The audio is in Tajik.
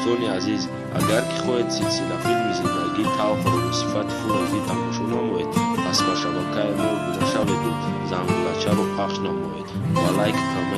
Дӯстони азиз, агар ки хоҳед силсилафилми зиндагии талхро бо сифати Full HD тамошо намоед, пас ба шабакаи мо обуна шаведу зангулачаро пахш намоед ва лайк, коммент.